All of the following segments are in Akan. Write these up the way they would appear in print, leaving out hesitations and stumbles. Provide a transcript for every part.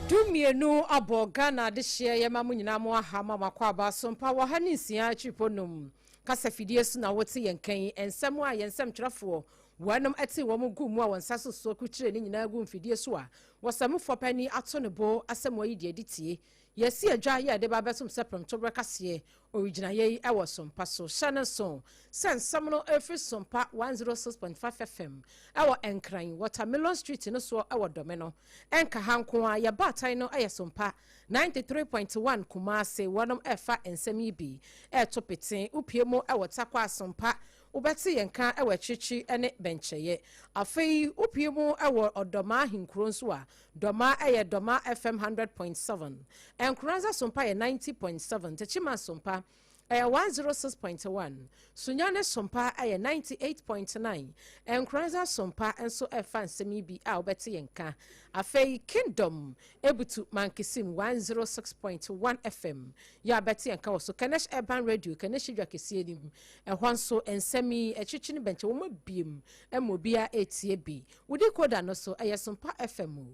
12 abɔ Ghana adehyeɛ yɛma mo nyinaa mo aha ma mo akwaaba so mpa wɔ ha ne nsia akyiripɔ num kasa fidie so na wote yɛn kan yi nsɛm a yɛn nsɛmtwerɛfoɔ wɔnom ɛte wɔn gu mu a wɔn nsa so soɔ kukyire ne nyinaa gu mfidie so a wɔsɛmufoɔ panin ato ne bo asɛm wɔyi deɛ de tie yɛsi adwa yɛ de ba bɛsom sɛ prɛmtoberɛ kaseɛ Owigyinaeɛ yi wɔ Sompa so. Hyɛ no nso sɛ nsɛm no refiri Sompa 106.5 FM wɔ Nkran, Watermelon Street no soɔ wɔ Dɔme no. Ɛnka ha nko ara, yɛn baatan no yɛ Sompa 93.1 Kumasi. Wɔnom refa nsɛm yi bi reto pete. Wopue mu wɔ Tarkwa Sompa, wobɛte yɛn nka wɔ akyirikyiri ne bɛnkyɛeɛ. Afei wopue mu wɔ Ɔdɔmaa Ahenkuro nso a, Dɔma yɛ Dɔma FM 100.7, Nkoranza Sompa yɛ 90.7, Techiman Sompa ɛyɛ 106.1, Sunyani Sompa ɛyɛ 98.9, Nkoranza Sompa nso ɛfa nsɛm yi bi a wobɛte yɛn nka. Afei Kingdom Ebutu Mankesim 106.1 FM yɛ a bɛte yɛn nka wɔ so. Kenesh Urban Radio, Kenesh Dwa Kɛseɛ nim, ɛhɔ nso nsɛm yi akyirikyiri ne bɛnkyɛ wɔn abiem ma obiara ɛretie bi. Wo decoder no so ɛyɛ Sompa FM o.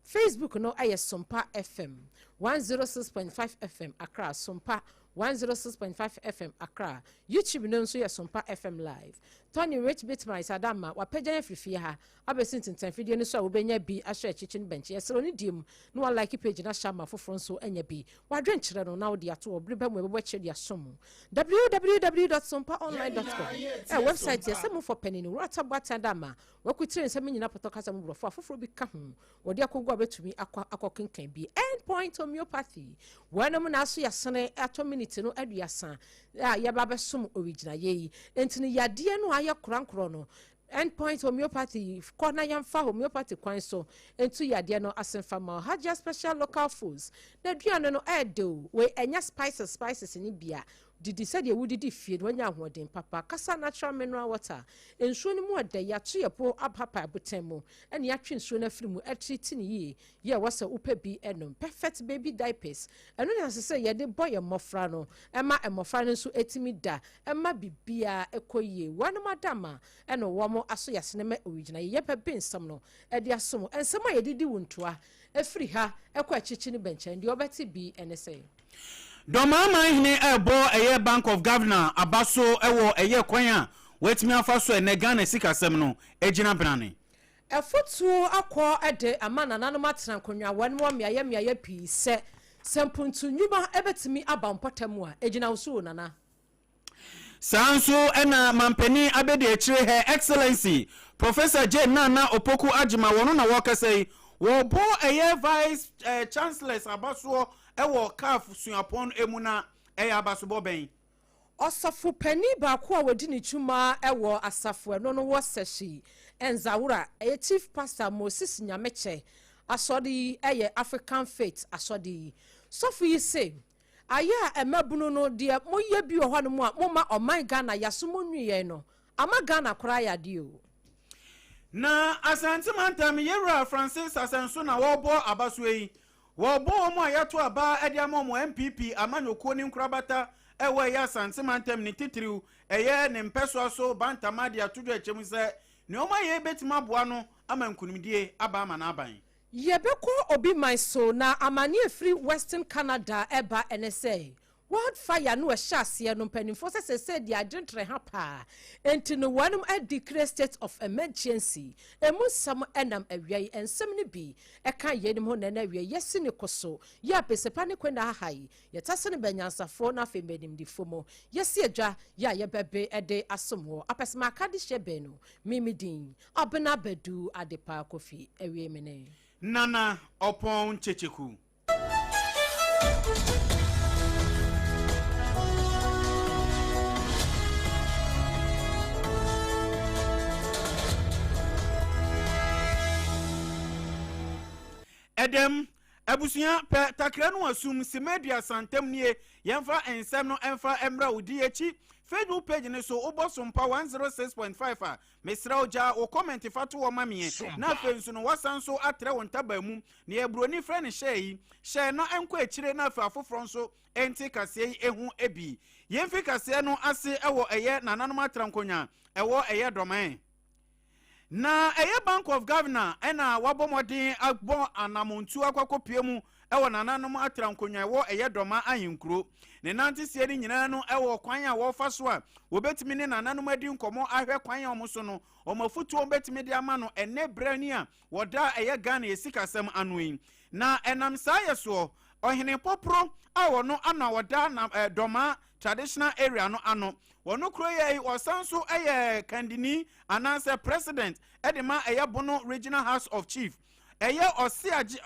Facebook no ɛyɛ Sompa FM 106.5 FM Accra, Sompa 106.5 FM Accra. YouTube no nso yɛ Sompa FM Live. Tony Rich Bitmice Adamma wapagyan afiri fie ha abɛsi ntentanfidie no so a wobɛnya bi ahyɛ akyikyi no bɛnkye. Yɛsrɛ wo ne die mu na wa like page no ahyɛ ama afoforɔ nso anya bi. W'adwenkyerɛ no na wode ato hɔ bere ba mu ɛbɛbɔ akyire de asom mu. www.sompaonline.com ɛyɛ website yɛ sɛ mofɔ panin Wura Taboatan Adamma Wɔakurukyire nsɛm nyinaa pɔtɔ kasa mu borɔfo a foforɔ bi ka ho wɔde akɔgu a wobɛtumi akɔ akɔkenkan bi. End Point Homeopathy, Wɔnom na aso yɛasene atɔ miniti no 30 a yɛba abɛsom owigyinaeɛ yi. Enti no yadeɛ no a ayɛ korankorɔ no, End Point Homeopathy, kɔ na yɛmfa homeopathy kwan so ntu yadeɛ no ase mfa ma wo. Hajia Special Local Foods, n'aduane no ɛɛdɛ o, wei ɛnyɛ spices spices no bi a Didi sɛdeɛ wodidi fie na woanya ahoɔden papa. Kasa Natural Mineral Water, Nsuo no mu ɛdɛ, yɛato yɛn po apapae abotan mu na yɛatwe nsuo no afiri mu atreati no yie, yɛ ɛwɔ sɛ wopɛ bi nom. Perfect Baby Diapers, Ɛno na ɛsɛ sɛ yɛde bɔ yɛn mmɔfra no, ɛma mmɔfra no nso tumi da, ɛma biribiara kɔ yie. Wɔnom adama na wɔn aso yɛasene ma owigyina. Yɛyɛ pɛ be nsɛm no de asom. Nsɛm a yɛde di wo ntoa firi ha kɔ akyirikyiri ne bɛnkyɛn, deɛ wobɛte bi ne sɛ. Dɔmaaman hene ɛrebɔ ɛyɛ Bank of Governor aba so wɔ ɛyɛ kwan a watumi afa so ɛnɛ Ghana sikasɛm no agyina brane. Afotuo akɔ de ama nananom atena nkonnwa wɔn wɔ mmeaeɛ mmeaeɛ pii sɛ, sɛ mpuntu nnwuma bɛtumi aba wo mpɔtam a, ɛgyina wo so o Nana. Saa nso na Mampanin Abadiakyire Her Excellency Professor Jane Naana Opoku Agyemang wɔno na wɔrekasa yi, wɔrebɔ ɛyɛ Vice Chancellors abasoɔ wɔ CAF suapɔn mu na ɛyɛ abasobɔ bɛn? Ɔsɔfo panin baako a wɔdi ne dwuma wɔ asafo ɛno no wɔ Sɛhyi Nzawora ɛyɛ Chief Pastor Moses Nyamekyɛ asɔre yi yɛ African Faith asɔre yi sɔfo yi se Ayɛ a mmabunu no deɛ moyɛ bi wɔ hɔ nom a moma ɔman Ghana yaso mo nwi yɛn no ama Ghana koraa ayɛ adeɛ o. Na Asante mantam Yewura Francis Asɛnso na wɔrebɔ abasoɛ yi. Wɔrebɔ wɔn a yɛato aba de ama wɔn NPP amanyɔkuo ne nkorabata ɛwɔ ɛyɛ Asante mantam ne titiriw ɛyɛ ne mpɛsoa so Bantama de ato dwa akyɛ mu sɛ nea wɔayɛ yi bɛtumi aboa no ama nkunimdie aba ama n'aban. Yɛbɛkɔ obi man so na amaneɛ ɛfiri Western Canada ɛba ɛne sɛ wild fire no ɛhyɛ aseɛ no mpaninfoɔ sɛ seesei deɛ adwentere ha paa enti no wɔnom adeclare state of emergency ɛmu nsɛm ɛnam awia yi nsɛm no bi ɛka yeinom ho na ɛna awia yi yɛsi ne koso yɛ apesepa ne kwenda haha yi yɛtase no bɛnyansafoɔ na afei mɛnimdifoɔ mu yɛsi adwa yɛ a yɛbɛbe ɛde asom wɔ apɛsɛmaka de hyɛ bɛn no mimi din Abena Badu Adepa Kofi awie me ne. Nana Ɔpɔn Kyekyeku. Ɛdɛm, abusua, pɛ takra no asum, sima 30 ntam nie, yɛmfa nsɛm no mfa mmra wo di akyi. Facebook page no so, wobɔ Sompa 106.5 a, Mesrɛ wo gya wo comment fa to hɔ ma meɛ na afei nso no wasan nso atrɛ wo ntabaa mu nea buroni frɛ no share yi share na ɛnkɔ akyire na afei afoforɔ nso nte kaseɛ yi eho bi yɛmfi kaseɛ no ase ɛwɔ ɛyɛ nananom atrankonnwa ɛwɔ ɛyɛ dɔmɛn. Na ɛyɛ Bank of Governor ɛna wabɔ mmɔden abɔ anamontuo akɔkɔpie mu ɛwɔ nananom atra nkonnwa ɛwɔ ɛyɛ Dɔma ahenkuro. Ne nanteseɛ no nyinaa no ɛwɔ kwan a wɔfa so a wɔbɛtumi ne nananom adi nkɔmmɔ ahwɛ kwan a wɔn so no wɔn afotuo bɛtumi de ama no ɛnɛ berɛ ni a wɔda ɛyɛ Ghana yɛ sikasɛm ano yi. Na ɛnam saa yɛ soɔ, Ɔhene Pɔporo a wɔno ano a wɔda na Dɔma Traditional Area no ano, wɔno kuro yɛ yi, ɔsan so yɛ kandini anaasɛ president de ma ɛyɛ Bono Regional House of Chief. Ɛyɛ ɔseagye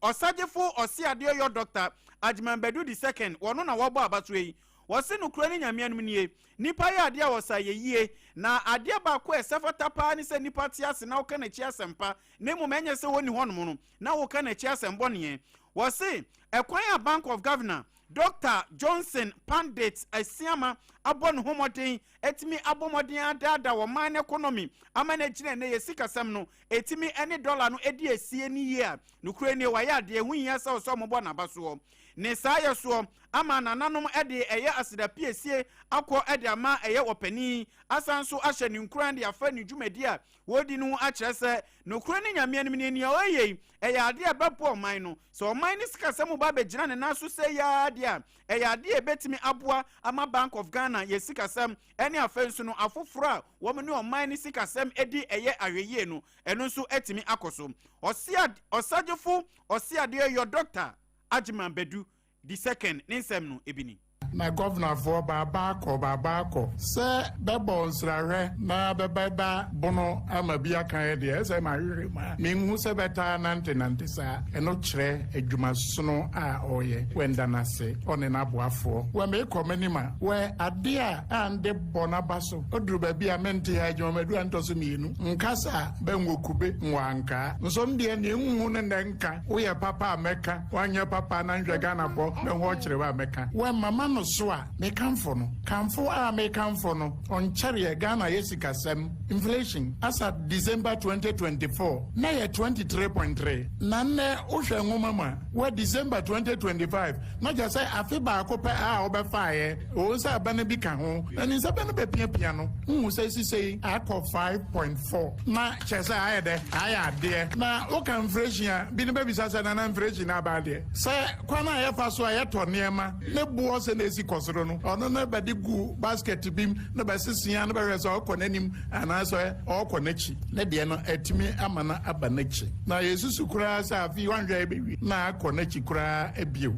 Ɔsagyefo Ɔseadeɛyɔ Dr. Agyeman Badu the Second, wɔno na wɔbɔ abatoɔ yi. Wɔse nokorɛ ne Nyame anom nie, nipa yɛ adeɛ a wɔsa yɛ yie, na adeɛ baako a ɛsɛ fata paa ne sɛ nipa te ase na woka n'akyi asɛmpa, na mmom ɛnyɛ sɛ wɔnni hɔnom no na woka n'akyi asɛm bɔneɛ. Wɔse ɛkwan a Bank of Governor Dr. Johnson Pandit Asiama abɔ ne ho mmɔden atumi abɔ mmɔden adaadaa ɔman no economy ama no agyina nnɛ yɛ sikasɛm no ɛtumi ne dɔla no ɛdi asie ne yie a, nokorɛ nie, wayɛ adeɛ. Ɛho hia sɛ ɔsɛ ɔmobɔ n'aba soɔ. Ne saa yɛ soɔ ama nananom de ɛyɛ aseda piesie akɔ de ama ɛyɛ ɔpanin, asan nso ahyɛ ne nkuran de afa ne dwumadi a wɔredi no ho akyerɛ sɛ nokorɛ ne Nyame anim nie, nea ɔreyɛ yi ɛyɛ adeɛ a ɛbɛboa ɔman no. Sɛ ɔman no sikasɛm ba bɛgyina ne nan so sɛ yi ara deɛ a, ɛyɛ adeɛ a ɛbɛtumi aboa ama Bank of Ghana yɛ sikasɛm ne afei nso no afoforɔ a wɔn ne ɔman no sikasɛm di ɛyɛ ahwɛyie no, ɛno nso atumi akɔ so. Ɔsagyefo Ɔseadeɛ yɔ Dɔkta Agyeman Badu the Second ne nsɛm no ebi ni. Na gɔvnafoɔ baaba akɔ baaba akɔ sɛ bɛbɔ nsrahwɛ na bɛbɛda Bono ama bi aka yɛ deɛ, ɛsɛ mahwehwɛ mu a menhu sɛ bɛtaa nante nante saa. Ɛno kyerɛ adwumasono a ɔyɛ. Wɛnda no ase, ɔne n'aboafoɔ. Wɛ meekɔ m'anim a, wɛ adeɛ a ande bɔ n'aba so. Ɔduru baabi a mente ha adwuma madu a ntɔ so mmienu. Nkasa bɛ nwɔ kube nwɔ ankaa. Nso ndeɛ neɛ nhu ne nɛ nka. Woyɛ papa a mɛka, woanyɛ papa na nhwɛ Ghanafoɔ bɛho ɔkyerɛ wo a mɛka. Wɛ mama no so a mekamfo no. Kamfo a mekamfo no ɔnkyɛreɛ Ghana yɛ sikasɛm, inflation, as at December 2024 na yɛ 23.3 na nnɛ wohwɛ nwoma mu a wɛ December 2025 na kyerɛ sɛ afe baako pɛ a ɔbɛfaeɛ oo sɛ abɛ no bi ka ho na ne nsa bɛ no bɛpiapia no wohu sɛ sisei akɔ 5.4 na kyerɛ sɛ ayɛ dɛ ayɛ adeɛ. Na woka inflation a bi no bɛbisa sɛ nana inflation aba adeɛ sɛ kwan a yɛfa so a yɛtɔ nneɛma ne boɔ sɛ na ɛsi kɔ soro no, ɔno no bɛde gu basket bi mu na bɛsesea na bɛhwɛ sɛ ɔkɔ n'anim anaasɛ ɔkɔ n'akyi. Ne deɛ no atumi ama no aba n'akyi, na yɛsusu koraa sɛ afei wanhwɛ yɛbɛwie na akɔ n'akyi koraa bio.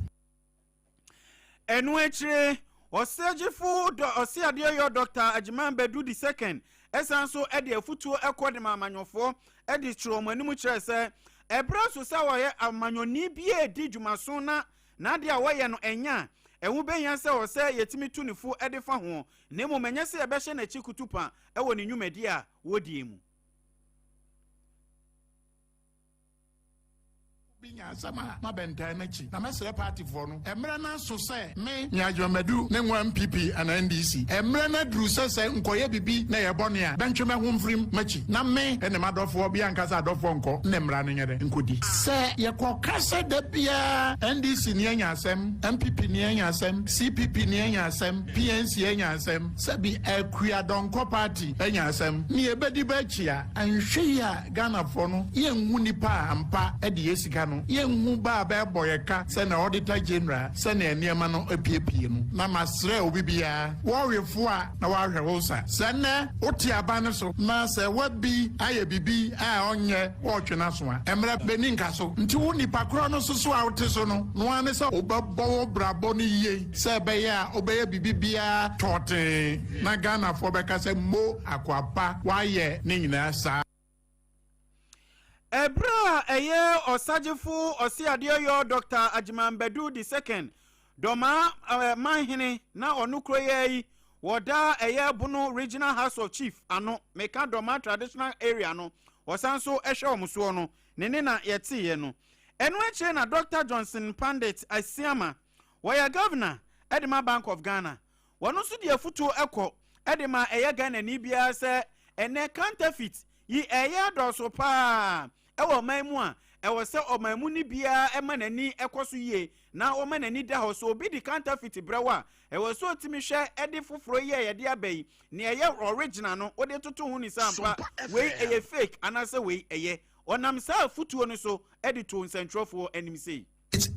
Ɛno akyire, ɔsɛgyefo dɔ ɔseadeɛ yɔ Dr. Agyeman Badu the Second ɛsan so de afutuo ɛkɔ de ma amanyɔfoɔ de kyerɛ wɔn anim kyerɛ sɛ ɛberɛ so sɛ wɔyɛ amanyɔni bi a ɛdi dwumaso na n'adeɛ a wɔyɛ no ɛnyɛ a ɛho bɛhia sɛ ɔsɛ yɛtumi tu ne fo de fa ho, na mmom ɛnyɛ sɛ yɛbɛhyɛ n'akyi kutupa wɔ ne nnwumadi a wɔdie mu. Bi nya asɛm a ma bɛntaa n'akyi, na mɛsrɛ partyfoɔ no, mmerɛ no aso sɛ me, me Agyemamadu ne nwa NPP anaa NDC, mmerɛ no aduru sɛ sɛ nkɔyɛ bibi na ɛyɛ bɔne a, bɛntwe mɛho mfirim m'akyi, na me ne m'adɔfoɔ, bia nka sɛ adɔfoɔ nkɔ ne mmara no nyɛ dɛ nkɔdi. Sɛ yɛkɔka sɛ da biara NDC ni anya asɛm, NPP ni anya asɛm, CPP ni anya asɛm, PNC anya asɛm, sɛbi Akua Donkor party anya asɛm, ne yɛbɛdi bɛ akyi a, anhwɛ yie a, Ghanafoɔ no yɛnhu nipa a ampa de yɛ sika no, yɛnhu ba a bɛɛbɔ yɛ ka sɛ na Auditor General sɛnea nneɛma no apiepie no. Na masrɛ obi biara, wɔwefoɔ a na wahwɛ wo sa. Sɛ nnɛ wote aban no so na sɛ wabi ayɛ bibi a ɔnyɛ wɔɔtwe n'aso a, mmerɛ bɛni nka so. Nti wo nipa korɔ no soso a wote so no, noa ne sɛ wobɛbɔ wo brabɔ no yie sɛ ɛbɛyɛ a wobɛyɛ bibi biara tɔɔtee na Ghanafoɔ bɛka sɛ mo akoa pa wayɛ ne nyinaa saa. Ɛberɛ a ɛyɛ ɔsagyefo ɔseadeɛyɔ Dɔkta Agyeman Badu the Second, Dɔmaa manhene na ɔno kuro yi yi wɔda ɛyɛ Bono Regional House of Chief ano, meka Dɔmaa Traditional Area no, wɔsan so hwɛ wɔn soɔ no, ne ne na yɛteeɛ no. Ɛno akyire na Dɔkta Johnson Pandit Asiama, wɔyɛ Governor de ma Bank of Ghana, Wɔn nso de afutuo kɔ de ma ɛyɛ Ghanani biara sɛ ɛnɛ counterfeit yi ɛyɛ adɔɔso paa. Ɛwɔ ɔman mu a, ɛwɔ sɛ ɔman mu ni biara ɛma n'ani ɛkɔ so yie na ɔma n'ani da hɔ so. Obi di counterfeit brɛ wo a, ɛwɔ sɛ otumi hwɛ ɛde foforɔ yi a yɛde aba yi, nea ɛyɛ original no, wode toto ho ne sɛ ampa wei ɛyɛ fake anaasɛ wei ɛyɛ. Ɔnam saa afutuo no so ɛde to nsɛntwerɛfoɔ anim sei.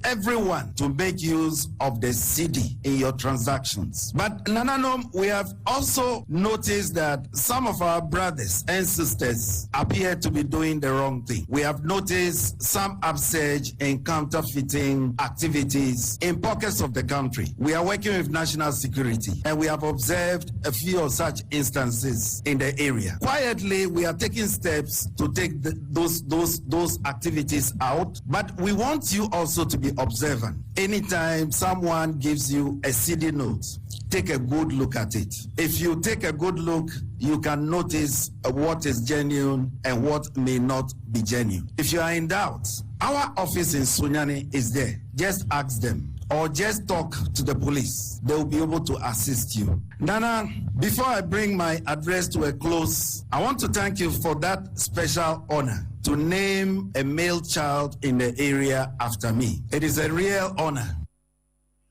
Everyone to make use of the cedi in your transactions. But Nananom, we have also noticed that some of our brothers and sisters appear to be doing the wrong thing. We have noticed some upsurge in counterfeiting activities in pockets of the country. We are working with national security, and we have observed a few of such instances in the area. Quietly, we are taking steps to take those activities out, but we want you also to be observant. Anytime someone gives you a cedi note, take a good look at it. If you take a good look, you can notice what is genuine and what may not be genuine. If you are in doubt, our office in Sunyani is there. Just ask them or just talk to the police. They will be able to assist you. Nana, before I bring my address to a close, I want to thank you for that special honor to name a male child in the area after me. It is a real honor.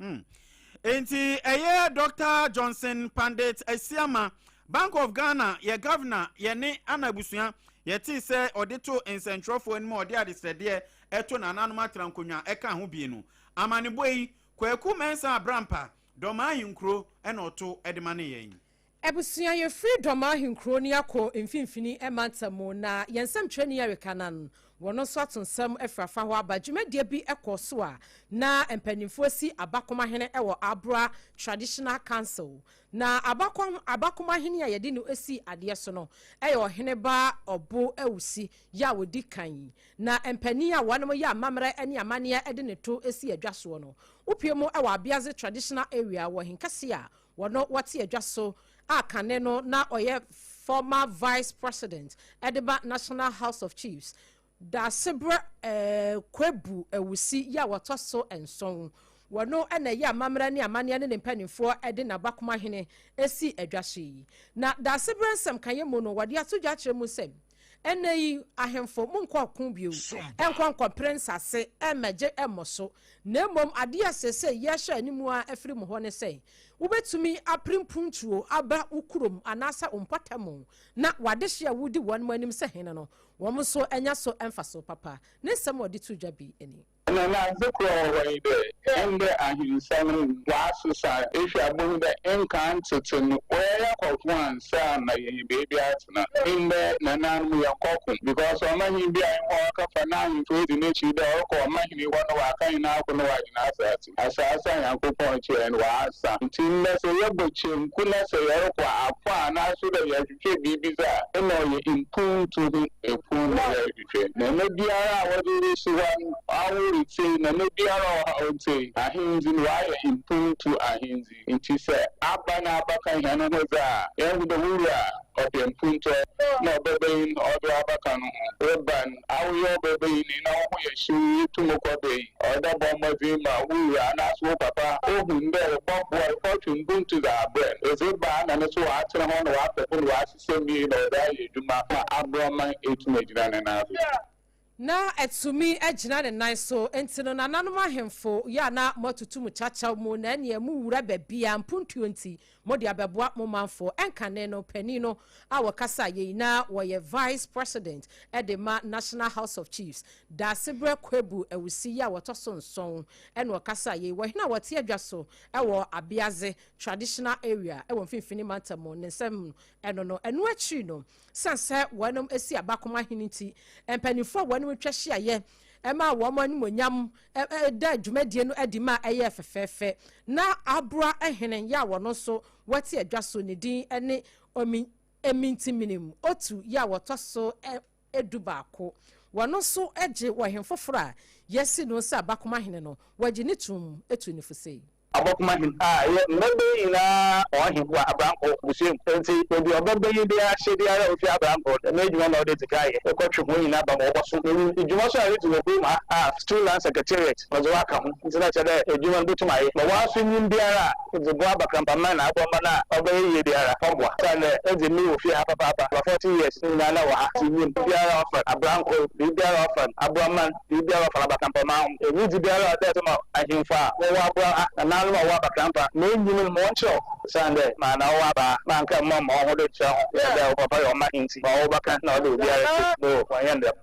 Nti ɛyɛ Dr Johnson Pandit Asiama, Bank of Ghana yɛ governor, yɛne ana abusua yɛte sɛ ɔde to nsɛntwerɛfoɔ anim a ɔde adesrɛdeɛ ɛto nananom atena nkonnwa ɛka ho bie no. Amanebɔ yi, Kwaku Mɛnsa Abrampa, Dɔmaa Ahenkuro, ɛna ɔto ɛde ma ne yɛn. Abusua, yɛfiri Dɔma Ahenkuro ne akɔ Mfimfini mantam na yɛn nsɛmtwerɛni Erika Nan wɔn nso ato nsɛm afiri afa hɔ aba. Dwumadie bi kɔ so a na mpanimfoɔ si abakomahene wɔ Abora Traditional Council, na abakomahene a yɛde no si adeɛ so no ɛyɛ ɔhene ba Ɔbo Awusi yɛ a wɔdi kan, na mpanin a wɔn yɛ amammerɛ ne amanneɛ de ne to si adwa soɔ no wopie mu wɔ Abeadze Traditional Area wɔ Henkɛse a wɔn wɔte adwa so a kane no na ɔyɛ former vice president ɛde ba National House of Chiefs, Daasebrɛ Kwebu Awusi yi a wɔtɔ so 7. Wɔno ɛna ɛyɛ amammerɛ ne amanneɛ ne ne mpanimfoɔ ɛde n'abakomahene esi adwa so yi. Na Daasebrɛ nsɛm kanyɛ mu no, wɔde ato dwa akyerɛ mu sɛ ɛnɛ yi ahemfo mo nkɔ ɔko bio, ɛnkɔ nkɔpere nsase ɛmɛgye ɛmmɔ so, na mmom adeɛ a sese yɛhyɛ anim a afiri mu hɔ ne sɛ wobɛtumi apere mpuntuo aba wo kurom anaasɛ wo mpɔtam na wadehye a wodi wɔn mu anim sɛ hene no, wɔn nso anya so mfa papa. Ne nsɛm a wɔde to dwa bi ani. Na adze kor a ɔwɔ hɔ yi dɛ ndɛ ahensɛm no wɔasesa efi abohu dɛ nka tete no wɔyɛ kɔko ansa na yɛnyɛ beebi atena. Ndɛ nananom yɛ kɔko because ɔmahene bi a ɛwɔ ɔkafa na ahemfo edi n'ekyir dɛ ɔrekɔ ɔmahene hɔ no, waka nyinaa ako na wɔagyina asase asase a Nyankopɔn kyerɛ no wɔasa. Nti ndɛ sɛ yɛbɔ kyenku na sɛ yɛrekɔ ako a anaasɛ dɛ yɛhwehwɛ biribi dze a, ɛna ɔyɛ mpuntu ho epun na yɛhwehwɛ. Na ɛno biara a wɔde resi hɔ no awo retie na ɛno biara a ɔha ɔntie ahendzi no wɔayɛ mpuntu ahendzi. Nti sɛ aba na abaka hɛn ho dze a, yɛhu dɛ wowura ɔpɛ mpuntu na ɔbɛbɛyin ɔde abaka no ho reba no awoyɛ ɔbɛbɛyin na wo ho yɛ hyew yi tum kɔ bɛyi ɔdɛ bɔ mmɔdzen ma wowura anaasɛ wo papa ohun dɛ bɔboa kɔtwe mpuntu dze abrɛ no edze ba na no so wɔatena hɔ na wɔapɛ ho na wɔahyehyɛ mu yie na ɔde ayɛ adwuma ma aborɔman etum agyina ne nan so. Na ɛtumi agyina ne nan so. Nti no nananom ahemfo yɛ a na moatutu mu kyakyaw mu na ɛneɛ mu wura baabi a mpuntuo nti mode abɛboa mo manfoɔ. Ɛnkane no panin no a wɔkasa yɛyi na wɔyɛ vice president ɛde ma National House of Chiefs, Daasebrɛ Kwebu Awusi yi a wɔtɔ so 7, ɛna ɔkasa yɛyi wɔhene a wɔte adwa so ɛwɔ Abeadze Traditional Area ɛwɔ Mfimfini mantam. Ne nsɛm ɛno no ɛno akyiri no, san sɛ wɔnom esi abakoma ahene nti mpanimfoɔ a wɔnom atwa hyiaeɛ ɛma wɔn animonyam ɛda dwumadie no adi ma ɛyɛ fɛfɛɛfɛ. Na Abora hene yɛ a wɔn nso wɔte adwa so, ne din ne Omi Emintiminimu Otu yɛ a wɔtɔ so 11, wɔn nso gye wɔhen foforɔ a yɛsi no sɛ abakoma hene no, wɔgye ne tum etu ne fusei. Abɔkoma hen a ɛyɛ mmɛbɛn nyinaa ɔhen wɔ Abranko busua mu. Ntsi beebi a ɔbɛbanyin biara hyɛ biara a ofi Abranko no, dɛm edwuma na ɔdze dzi kan yɛ, ekɔtwe hɔn nyina ba ma wɔbɔso. Yenyim edwuma so a eridzi wɔ kurom ha a Stool Land Secretariat wɔdze wo aka ho, ntsi na kyerɛ dɛ edwuma no botum ayɛ. Ma w'aso nyim biara a edze boa Abakrampaman na Aboaman a ɔbɛyɛ yie biara, ɔboa. Osiandɛ edzi me wɔ fie ha papaapa, about 40 years nyina na wɔ ha, ntsi inyim biribiara a ɔfa Abranko, biribiara a ɔfa Aboaman, biribiara a ɔfa Abakrampaman ho. Enyidzi biara a ɔda edzi ma ahemfo a wɔwɔ aboa ha, nanaanom a wɔwɔ Abakrampa, ma enyim no ma wɔnkyerɛ wo, osiandɛ ma na ɔwɔ aba a, ma nka mma mma woho do nkyerɛ ho, yɛ dɛ wo papa yɛ ɔman ntsi, ma ɔwɔ bɛka na ɔdze obiara tse, no, wɔnnyɛ no dɛm.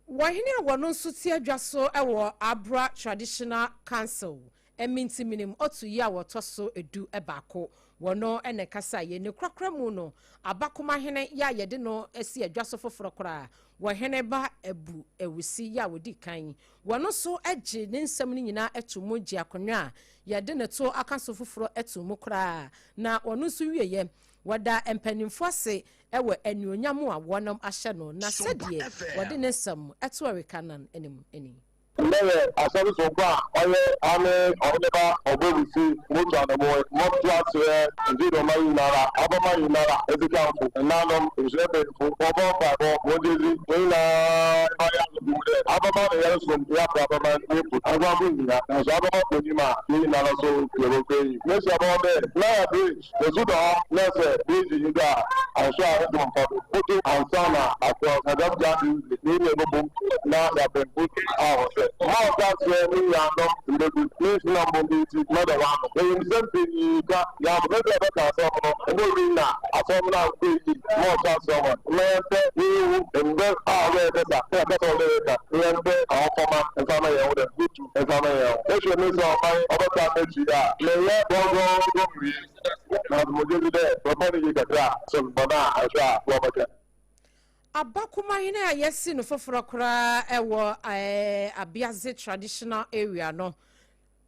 Wɔhene a wɔno nso te adwa so wɔ Abra Traditional Council Mintiminim ɔto yi a wɔtɔ so 11, wɔno ne kasa yɛ ne korakora mu no, Abakomahene yɛ a yɛde no asi adwa so foforɔ koraa, Wɔhene ba Abu Awusi yɛ a wɔdi kan, wɔno nso gye ne nsɛm no nyinaa to mu, gye akonnwa a yɛde ne to aka so foforɔ to mu koraa, na wɔno nso wieɛ wɔda mpanimfoɔ ase wɔ anuonyam a wɔnom ahyɛ no, na sɛdeɛ wɔde ne nsɛm to Erika nan anim ani. Ndɛ yɛ asɛm soronko a ɔyɛ ame Ɔheneba Ɔbɔwusi motu anamɔn mɔto aserɛ Nzidɔma nyinara, Abɔma nyinara, edzikamfo, nananom, ebusua mpanyimfo, wɔbɔ mpaebɔ, wɔn gyedzi, hɛn nyinaa yɛayɛ adze dɛ Abɔma na yɛrosom, yɛakɔ Abɔma n'efu ankoranko nnhia, naaso Abɔma kɔ enyim a, hɛn nyinara so yɛbɔkɔ enyim. Mehyia bɔ dɛ Naya Bridge, nsu da hɔ na sɛ bridge yi do a, anhwɛ a edze wo mfa do botu ansaana across, na dɛm gya yi dze, ne nyina ebɔbɔ mu na yɛapɛ mpo a wɔhwɛ. Ma ɔka kyerɛ ne nuanom mbebu ne nsena mbom bi ntsi mɛda w'ano. Yenyim sɛ mpanyin ka Nyankopɔn dɛ ɔbɛka asɛm no, obowie na asɛm no annkɔ yie. Ma ɔka kyerɛ hɔn, Mma yɛmmpɛ yeewu mber a ɔbɛyɛ kasa na kasa a ɔbɛyɛ ka, na yɛmmpɛ ahofama mfa mma hɛnho dɛ mbutu mfa mma hɛnho. Ehwɛ me sɛ ɔman ɔbɛtaa m'ekyir a, meyɛ gɔgɔɔgɔ wie, naaso mogye dzi dɛ sɛ ɔba no yie kakra a, sɛ bɔn a annhwɛ a wɔbɛka. Abakomahene a yɛasi no foforɔ koraa wɔ Abeadze Traditional Area no,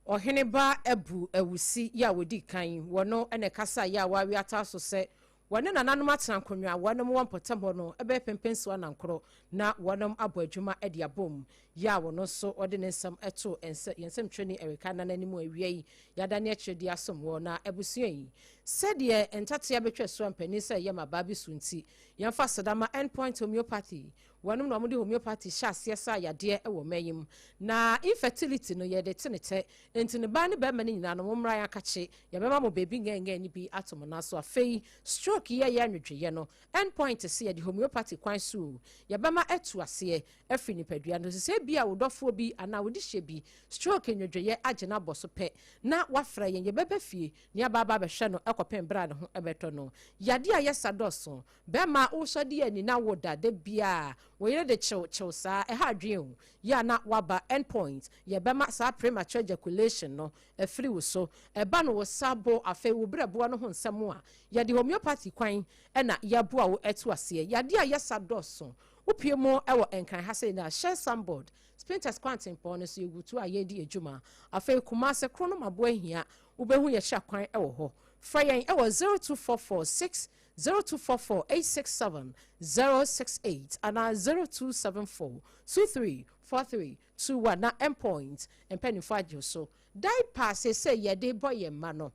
Ɔheneba Abu Awusi yɛ a wɔdi kan, wɔno na ɛkasa yɛ a wɔawe ataa so sɛ wɔne nananom atena nkonnwa a wɔnom wɔ mpɔtam hɔ no bɛyɛ pɛmpɛnsuo anankorɔ na wɔnom abɔ adwuma de abom, yɛ a wɔno nso wɔde ne nsɛm to yɛn nsɛmtwerɛni Erika Nana anim awia yi yɛadane akyire de asom wɔ na abusua yi sɛdeɛ ntatea bɛtwa so a mpanin sɛ ɛyɛ ma baa bi so nti. Yɛmfa aseda ma Endpoint Homeopathy. Wɔnom na wɔde homeopathy hyɛ aseɛ saa yadeɛ wɔ mmaa yi mu. Na infertility no yɛde te ne tɛ. Enti ne baa ne barima no nyinaa no mommra yɛn akakye. Yɛbɛma mo baabi ngɛngɛn no bi ato mo nan so. Afei stroke yi a ɛyɛ anwedweeɛ no, Endpoint se yɛde homeopathy kwan so o, yɛbɛma atu aseɛ afiri nipadua no so. Sɛ ebia wo dɔfoɔ bi anaa wo dehyeɛ bi stroke nwedweeɛ agye no abɔ so pɛ na wafrɛ yɛn, yɛbɛba fie na yɛaba aba abɛhwɛ no kɔpem berɛ a ne ho bɛtɔ no. Yadeɛ a ɛyɛ sa dɔɔso. Bɛrima a wosɔ de ani na woda da biara wo yere de kyew kyew saa, ɛha adwene o. Yɛ a na woaba end point, yɛbɛma saa premature ejaculation no afiri wo so. Ɛba no wo sa bo, afei wo berɛboɔ no ho nsɛm a, yɛde homeopathy kwan na yɛboa wo atu aseɛ. Yadeɛ a ɛyɛ sa dɔɔso. Wopue mu wɔ Nkran ha sei na hyɛ signboard, Spintex kwantempɔn no so, yɛgu tuo a yɛredi adwuma. Afei Kumase, Kronom Aboa Hia, wobɛhu yɛn hyɛ kwan wɔ hɔ. Frɛ yɛn wɔ 0244 6 0244 867 068 anaa 0274 23 43 21 na Endpoint mpanimfoɔ agye wo so. Diaper seesei yɛde bɔ yɛn mma no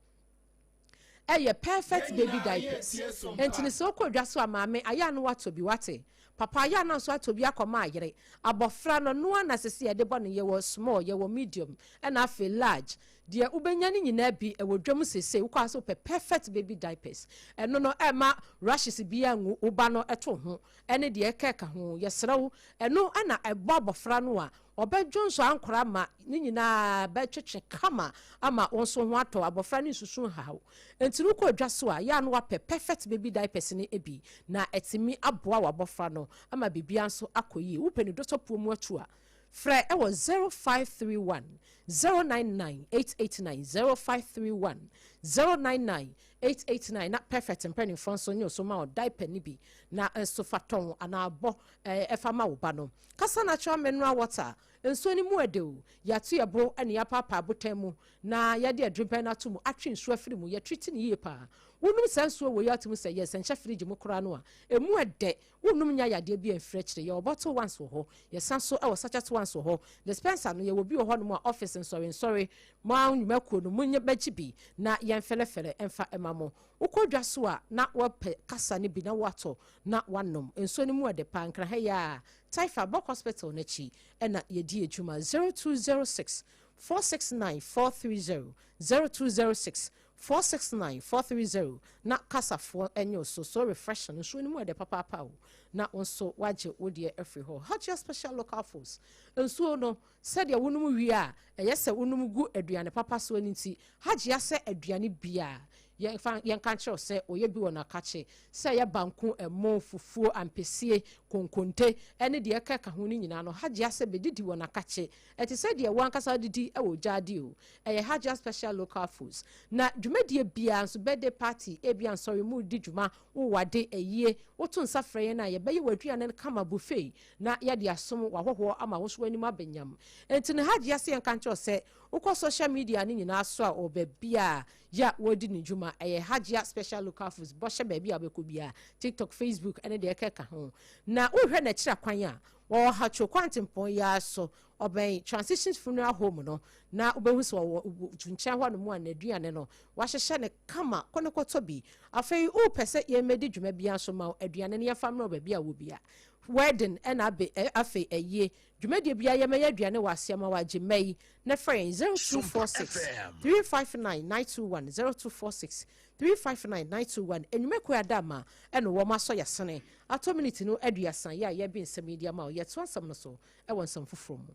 ɛyɛ Perfect Baby Diapers. Enti no sɛ wokɔ dwa so a, maame ayɛ a na watɔ bi, wate? Papa ayɛ a na nso atɔ bi akɔma ayere. Abɔfra no, noa na sese yɛde bɔ no, yɛwɔ small, yɛwɔ medium, ɛna afei large. Deɛ wobɛnya no nyinaa bi ɛwɔ dwam seesei. Wokɔ a sɛ wopɛ Perfect Baby Diapers. Ɛno no ɛmma rashes biara ngu wo ba no to ho ɛne deɛ ɛkɛka ho. Yɛsrɛ wo, ɛno na ɛbɔ abɔfra no a ɔbɛdwonsɔ ankora ma ne nyinaa bɛtwetwe kama ama wo nso ho atɔ abɔfra no nsusu nhaw. Enti no wokɔ dwa so a, yɛ a na wapɛ Perfect Baby Diapers no bi na atumi aboa w'abɔfra no ama biribiara nso akɔ yie. Wopɛ ne dɔsɔpuo mu atu a, frɛ ɛwɔ 0531 099 889, 0531 099 889. Na Perfect mpanimfoɔ nso nye so ma wo diaper no bi na nso fa tɔn anaa bɔ ɛfa ma wo ba no. Kasa Natural Mineral Water nsuo no mu ɛde o, yɛato yɛ bo ne yɛapaapaa abotan mu na yɛde adurubɛn no ato mu atwe nsuo afiri mu. Yɛtreat ne yie paa. Wonom saa nsuo wɔ yi atom sɛ yɛ nsɛnkyɛ fridge mu koraa no a, ɛmu ɛdɛ. Wonom nya yadeɛ bi amfiri akyire. Yɛwɔ bottle ones wɔ hɔ, yɛsan so wɔ sachet ones wɔ hɔ. Dispenser no, yɛwɔ bi wɔ hɔnom a office nsɔrensɔre mo a nnwumakuo no monyɛ bɛgye bi na yɛmfɛlɛfɛlɛ ɛmfa ɛma mo. Wokɔ dwa so a na wɔpɛ Kasa no bi na woatɔ na wanom nsuo no mu ɛdɛ paa. Nkraha yi a Taifa Bɔk Hospital n'akyi ɛna yɛdi adwuma. 0206 469 430, 0206 469 430, na Kasafoɔ ɛnyɛ so so refreshing. Nsuo no mu ɛdɛ papaapa o, na wo nso wagye wo deɛ afiri hɔ. Hajia Special Local Foods nsuo no, sɛdeɛ wonom wie a, ɛyɛ sɛ wonom gu aduane papa soɔ no nti Hajia sɛ aduane bia yɛmfa yɛnka nkyerɛw sɛ ɔyɛ bi wɔ n'akakye sɛ ɛyɛ banku, ɛmo, fufuo, ampesie, konkonte ɛne deɛ ɛka ka ho no nyinaa no, Hajia sɛ bɛdidi wɔ n'akakye ɛte sɛ deɛ wɔn ankasa didi ɛwɔ gyaade o. Ɛyɛ Hajia Special Local Foods. Na dwumadie biara nso, birthday party, ebia nsɔre mu di dwuma, wowade ayie, woto nsa frɛ yɛn a, yɛbɛyɛ wɔ aduane no kama, buffet, na yɛde asom wahɔhoɔ ama wo nso w'anim abɛnyam. Nti no Hajia sɛ yɛnka nkyerɛw sɛ wokɔ social media no nyinaa so a, ɔwɔ baabi a yɛ a wɔredi ne dwuma. Ɛyɛ Hajia Special Local Foods. Bɔhyɛ baabi a wobɛkɔ biara, TikTok, Facebook ɛne deɛ ɛkɛka ho. Na wohwɛ n'akyiri akwan a, wɔwɔ Hatwo Kwantempɔn yi ara so, ɔbɛn Transitions Funeral Home no, na wobɛhu sɛ ɔwɔ nkyɛn hɔ nom a n'aduane no wahyehyɛ ne kama. Kɔ ne kɔtɔ bi. Afei wopɛ sɛ yɛmmɛdi dwuma biara nso ma wo aduane no, yɛmfa mmerɛ baabi a wɔ bia, wedding ɛna abe afei ayie dwumadie biara, yɛmɛyɛ aduane wɔ aseɛ ma wagye mma yi na frɛ yɛn 0246 359 921, 0246 359 921. Enwumakuo Adama ɛna wɔn asɔ yɛsene atɔ minute no 30 yɛ a yɛbi nsɛm yi di ama wo. Yɛto asɛm no so ɛwɔ nsɛm foforɔ mu.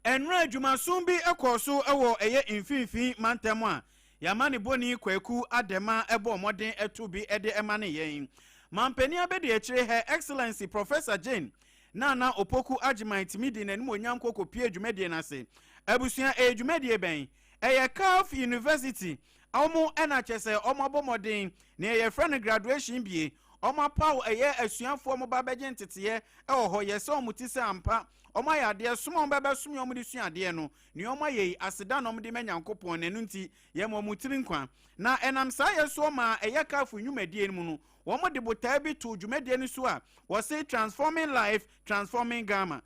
Ɛnora adwumasom bi kɔɔ so wɔ ɛyɛ Mfimfini Mantam a yɛama ne bɔni Kwaku Adɛma ɛbɔ mmɔden ɛto bi ɛde ɛma ne yɛn mampanin abɛdi akyire, Her Excellency Professor Jane Nana Opoku Agyeman, tumi di n'anim onyam kɔkɔ pie dwumadie no ase. Abusua, ɛyɛ dwumadie bɛn? Ɛyɛ KAAF University ɔmo ɛna kyɛ sɛ ɔmo abɔ mmɔden nea yɛfrɛ no graduation bie. Ɔmo apaw ɛyɛ asuafoɔ ɔmo ba bɛgye nteteɛ ɛwɔ hɔ yɛ sɛ ɔmo ti sɛ ampa ɔmo ayɛ adeɛ som a ɔmo bɛbɛ som yɛ ɔmo de sua adeɛ no nea ɔmo ayɛ yi, aseda na ɔmo de ma Nyankopɔn na ɛno nti yɛma ɔmo tiri nkwa. Na ɛnam saa yɛ so ma ɛyɛ KAAF nnwumadie no mu no, wɔn de botae bi to dwumadie no so a wɔse "Transforming Life, Transforming Ghana".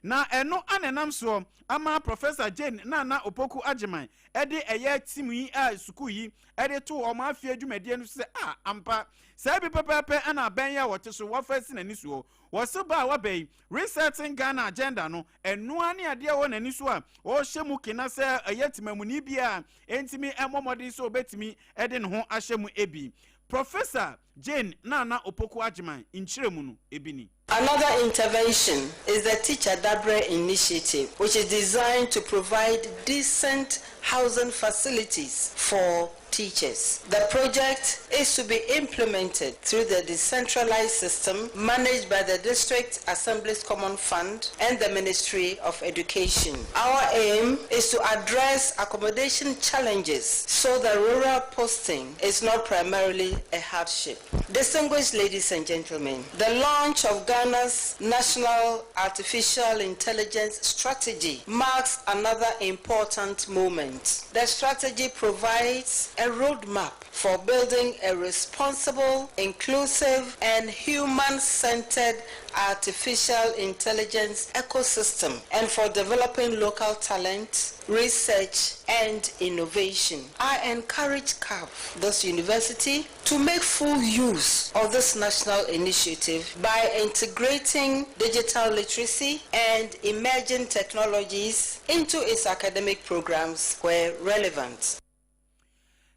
Na ɛno ana ɛnam soɔ ama Professor Jane Nana Opoku Agyeman ɛde ɛyɛ team yi a sukuu yi ɛde to wɔn afie dwumadie no so sɛ a ampa saa bi pɛpɛɛpɛ ɛna abɛn yi a wɔte so wɔfa si n'ani soɔ. Wɔse ba a waba yi, Resetting Ghana agenda no, ɛnoa ne adeɛ wɔ n'ani so a ɔrehyɛ mu kena sɛ ɛyɛ temamuni bi a ɛntumi ɛmmɔ mmɔden sɛ ɔbɛtumi ɛde ne ho ahyɛ mu ebi. Professor Jane Nana Opoku Agyeman nkyerɛ mu no ebi ni. Another intervention is the Teacher Dabre initiative, which is designed to provide decent housing facilities for teachers. The project is to be implemented through the decentralized system managed by the District Assemblies Common Fund and the Ministry of Education. Our aim is to address accommodation challenges so that rural posting is not primarily a hardship. Distinguished ladies and gentlemen, the launch of Ghana's National Artificial Intelligence Strategy marks another important moment. The strategy provides a roadmap for building a responsible, inclusive, and human-centered artificial intelligence ecosystem and for developing local talent, research, and innovation. I encourage KAAF, this university, to make full use of this national initiative by integrating digital literacy and emerging technologies into its academic programs where relevant.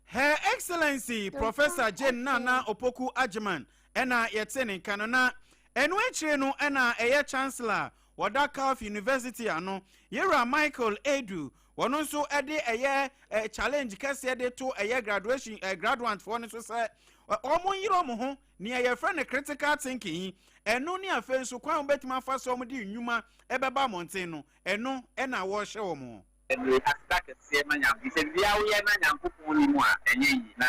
Her Excellency Professor Jane Nana Opoku Agyeman ɛna yɛte ne nka no. Na ɛno akyire no ɛna ɛyɛ Chancellor wɔda KAAF University ano, Yɛwura Michael Edu, wɔno nso ɛde ɛyɛ challenge kɛseɛ de to ɛyɛ graduation graduate foɔ no so sɛ wɔn nyere wɔn ho nea yɛfrɛ no critical thinking yi, ɛno ne afei nso kwan a wɔbɛtumi afa so wɔn de nnwuma ɛbɛba mmɔnten no, ɛno ɛna wɔrehyɛ wɔn. Ɛde aseda kɛseɛ ma Nyame. Sɛ biribiara woyɛ na Nyankopɔn nni mu a, ɛnyɛ yie. Na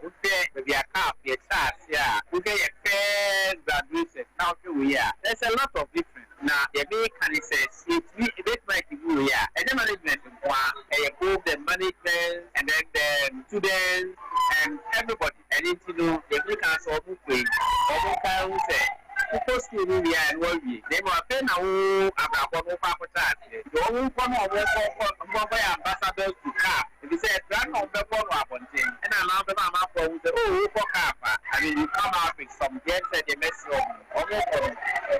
wohwɛ baabi a CAF yɛhyɛɛ aseɛ a, wohwɛ yɛ first graduation na wohwɛ wei a, there's a lot of difference. Na deɛ meka ne sɛ, sɛ yɛtumi, yɛbɛtumi achieve wei a, ɛnyɛ management nko ara, ɛyɛ both the management and then the students and everybody. Ɛno nti no, deɛ meka ne sɛ wɔn kɔ yi, wɔn nkae nhu sɛ, wokɔ sukuu no wie a, ɛno awie. Na mmom afei na wo abrabɔ no wokɔ akɔhyɛ aseɛ. Nti wɔn nkɔ na wɔn nkɔ nkɔ nkɔ nkɔyɛ ambassadors to CAF. Efisɛ ɛtra no na wɔbɛbɔ no abɔnten, ɛna anaa wɔbɛma amanfoɔ ahu sɛ, oh, wokɔ CAF a, I mean, you come out with some, deɛ ɛte sɛ deɛ mɛsrɛ wɔn no, wɔn nkɔ no,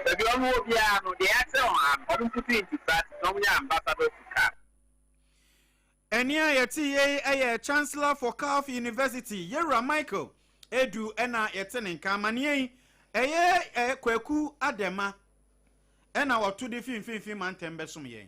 baabi a wɔn wɔ biara no, deɛ yɛakyerɛ wɔn ha no, wɔn put into practice na wɔnyɛ ambassadors to CAF. Ɛnne a yɛte yei yɛ Chancellor for Calf University, Yewura Michael Edu na yɛte ne nka. Amaneɛ yi, ɛyɛ Kwaku Adema na ɔto de fi mfimfini mantam bɛsom yɛn.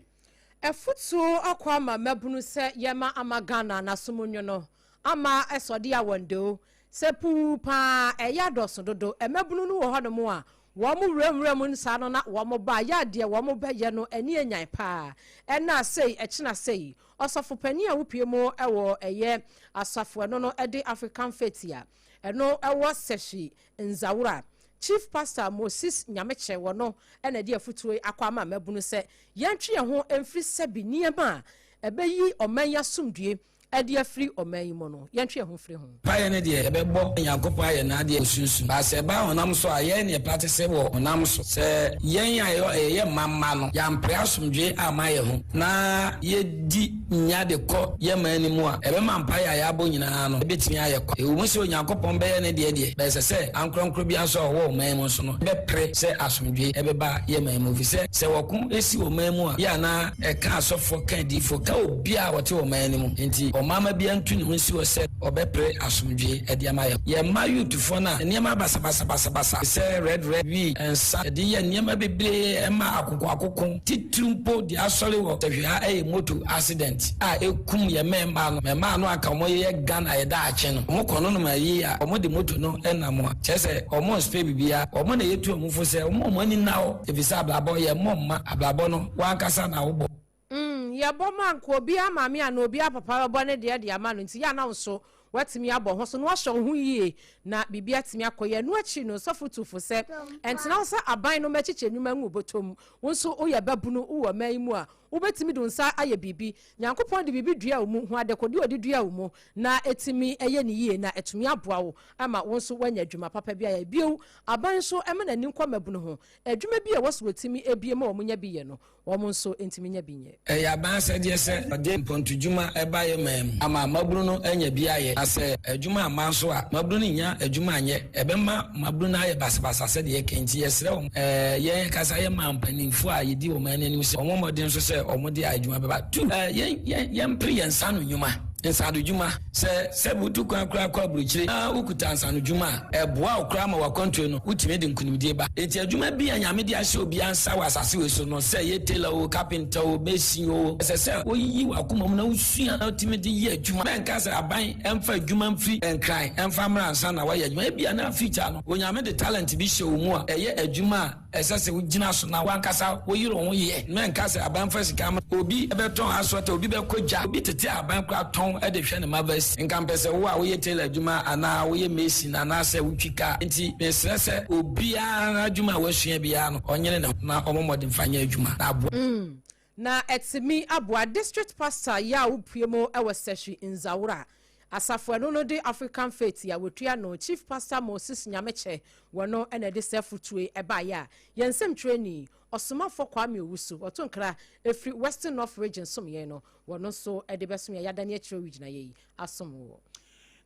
Afutuo akɔ ama mmabunu sɛ yɛma ama Ghana n'asom nwono ama ɛsɔde awɔndeo sɛ puu paa ɛyɛ adɔso dodo mmabunu no wɔ hɔnom a Wɔn wura nwura mu saa no na wɔn ba yɛ adeɛ wɔn bɛ yɛ no ani anyan paa ɛna sei ɛkyena sei ɔsɔfo panin a wopue mu wɔ ɛyɛ asafo ɛno no ɛde African Faith a ɛno ɛwɔ Sehwi Nzawura Chief Pastor Moses Nyamekyɛ wɔ no ɛna ɛde afutuo yi akɔ ama mmabunu sɛ yɛntwe yɛn ho mfiri sɛbi nneɛma a ɛbɛyi ɔman yi asomdue de afiri ɔman yi mu no, yɛntwe yɛn ho mfiri ho. Mpaeɛ no deɛ, yɛbɛbɔ Nyankopɔn ayɛ n'adeɛ wɔ sunsum, but sɛ ɛba honam so a, yɛn ne yɛpratese wɔ honam so. Sɛ yɛn a yɛyɛ mma mma no, yɛampere asomdwoeɛ amma yɛn ho, na yɛdi nya de kɔ yɛn man no mu a, ɛbɛma mpaeɛ a yɛabɔ nyinaa no bɛtumi ayɛ kwa. Ɛwɔ mu sɛ Onyankopɔn bɛyɛ ne deɛ deɛ, but ɛsɛ sɛ ankorankoro biara nso a ɔwɔ ɔman mu nso no bɛpere sɛ asomdwoeɛ bɛba yɛn man mu, ɛfiri sɛ, sɛ ɔko si ɔman mu a, yɛ a na Ɛka asɔfoɔ, ka adiyifoɔ, ka obiara a ɔte ɔman no mu. Enti ɔmamma biara ntu ne ho nsi hɔ sɛ ɔbɛpere asomdwoeɛ de ama yɛn. Yɛn mma youthfoɔ no a nneɛma basabasabasabasa te sɛ red red, wii, nsa, yɛde yɛ nneɛma bebree ɛma akokoakoko, titiriw mpo deɛ asɔre wɔ sahwi ha yɛ moto accident a ɛkum yɛn mmɛmmaa no. Mmɛmmaa no anka wɔyɛ Ghana yɛ daakye no, wɔkɔ nonom ayi a wɔde moto no nam a, kyerɛ sɛ wɔn nspɛ biribiara. Wɔn na yɛtu wɔn fo sɛ wɔn wɔn ani nna hɔ efisɛ abrabɔ yɛmmɔ mma abrabɔ no. W'ankasa na wobɔ. Mm yɛbɔ ma anka obiara maame anaa obiara papa bɛbɔ ne deɛ de ama no nti yɛ a na wo nso woatumi abɔ ho so na woahyɛ wo ho yie na biribi atumi akɔ yie. Ɛno akyi no sɔfo tu fo sɛ ɛntena hɔ sɛ aban no mmɛkyekyɛ nnwuma ngu wo bɔtɔ mu. Wo nso woyɛ babunu wowɔ ɔman yi mu a wobɛtumi de wo nsa ayɛ biribi. Nyankopɔn de biribi dua wo mu, hu adekodeɛ a ɔde dua wo mu na ɛtumi yɛ no yie na atumi aboa wo ama wo nso woanya adwuma papa bi ayɛ. Bio, aban nso mma n'ani nkɔ mmabunu ho. Adwuma bi a ɛwɔ sɛ wɔtumi bue ma wɔnya bi yɛ no, wɔn nso ntumi nya bi nyɛ. Ɛyɛ aban asɛdeɛ sɛ ɔde mpɔntudwuma ba yɛn man mu ama mmabunu no anya bi ayɛ. Na sɛ adwuma amma nso a, mmabunu no nnya adwuma nyɛ. Ɛbɛma mmabunu no ayɛ basabasa sɛdeɛ yɛka yi. Nti yɛsrɛ wɔn, yɛn ankasa yɛn man mpanimfoɔ a yɛdi ɔman no anim sɛ wɔmmɔ mmɔden nso sɛ wɔde adwuma bɛba. Tu, yɛn, yɛn, yɛmpere yɛn nsa ano nnwuma, nsaanodwuma. Sɛ sɛ wutu kwan koraa kɔ aburokyire na wukuta nsaanodwuma a, ɛboa wo koraa ma w'akwantuo no wutumi de nkunimdie ba. Enti adwuma bi a Nyame de ahyɛ obiara nsa wɔ asase wei so no, sɛ ɛyɛ tailor oo, carpenter oo, mason oo, ɛsɛ sɛ woyiyi w'akoma mu na wusua na wotumi de yɛ adwuma. Mɛnka sɛ aban mfa adwuma mfiri Nkran mfa mmra ansa na woayɛ adwuma. Ebia na future no Onyame de talent bi hyɛ wo mu a ɛyɛ adwuma a Ɛsɛ sɛ wogyina so na w'ankasa woyere wo ho yɛ. Mɛnka sɛ aban fa sika mma. Obi bɛtɔn asɔte, obi bɛkɔ gya, obi tete aban koraa tɔn de hwɛ ne mma vaccine. Nka mpɛ sɛ wo a woyɛ tailor adwuma anaa woyɛ mason anaasɛ wotwi kaa. Enti mesrɛ sɛ obiara adwuma a wasua biara no ɔnyere ne ho na ɔmmɔ mmɔden mfa nyɛ adwuma na aboa. Na ɛtumi aboa District Pastor yi a wopue mu wɔ Sehwi Nzawura asafo ɛno no de African Faith a wɔtua no Chief Pastor Moses Nyamekyɛ wɔ no na ɛde saa afutuo yi baeɛ a yɛn nsɛmtwerɛni Ɔsomafoɔ Kwame Owusu ɔto nkra ɛfiri Western North Region som yɛn no wɔ no nso de bɛsom yɛn yɛadane akyerɛ gyinaeɛ yi asom woɔ.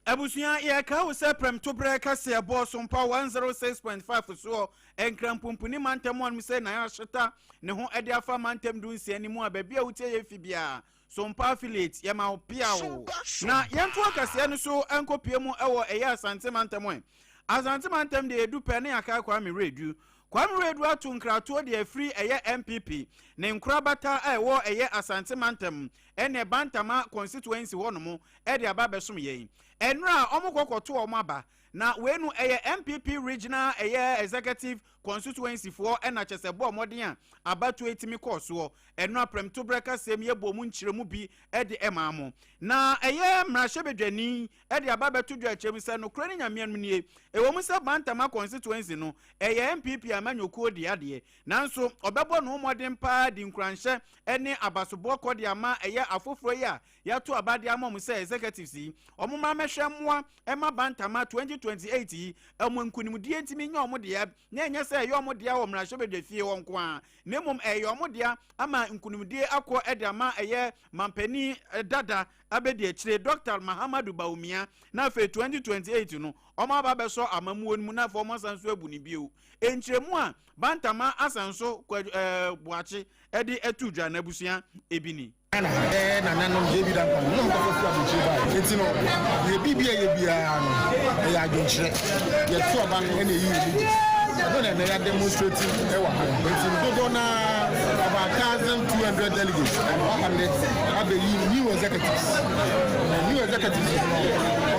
Abusua, yɛrekae wo sɛ prɛmtoberɛ kaseɛbɔ Sompa 106.5 soɔ, Nkran Pumpuni mantam anom sɛ na yɛahyeta ne ho de afa mantam dunsia no mu a baabi a wotie yɛn fi biara, Sompa affiliate, yɛma wo peaw. Na yɛnto akaseɛ no so nkɔpue mu wɔ ɛyɛ Asante mantam ɛ. Asante mantam deɛ yɛdu pɛ ne yɛakae Kwame Wiredu. Kwame Wiredu ato nkratoɔ de afiri ɛyɛ NPP ne nkorabata a ɛwɔ ɛyɛ Asante mantam ɛne Bantama constituency hɔ nom de aba abɛsom yɛn. Ɛnora a wɔn kɔ kɔto wɔn aba. Na wei no ɛyɛ NPP regional ɛyɛ executive. Constituency foɔ ɛna kyɛ sɛ bɔɔ mmɔden a abatoɔ yi tumi kɔɔ soɔ. Ɛno aprɛmtoberɛ kasɛm yɛbɔɔ mu nkyerɛmu bi de maa mo. Na ɛyɛ mmarahyɛbadwani de aba abɛto dwa akyerɛ mu sɛ nokorɛ ne Nyame anom nie, ɛwɔ mu sɛ Bantama Constituency no ɛyɛ NPP amanyɔkuo dea deɛ, nanso ɔbɛbɔ ne ho mmɔden paa de nkuranhyɛ ne abasobɔ kɔ de ama ɛyɛ afoforɔ yi a yɛato aba de ama wɔn sɛ executives yi, wɔn mmra mmɛhwɛ mmoa mma Bantama 2028 yi wɔn nkunimdie ntumi nyɛ wɔn dea, na ɛnyɛ sɛ ɛyɛ wɔn dea wɔ mmarahyɛbadwafie hɔ nko ara, na mmom ɛyɛ wɔn dea ama nkunimdie akɔ de ama ɛyɛ mampanin dada abɛdi akyire Dr. Mahamudu Bawumia, na afei 2028 no wɔn aba abɛsɔ amammuo no mu na afei wɔn asan so abu ne bio. Nkyerɛmu a Bantama Asanso Boakye de ato dwa n'abusua ebi ni. Ghana ɛɛ nananom JB Danquah no na ɔmo kɔfɔ fi aburokyire baeɛ. Enti no yɛ biribi a yɛ biara no ɛyɛ adwenkyerɛ. Yɛto aba no ɛna ɛyi yɛ leaders. Ɛno na ɛnɛ yɛ demonstrate ɛwɔ ha. Enti no dodoɔ no ara about 1,200 delegates ɛba ha nnɛ abɛyi new executives. Na new executives no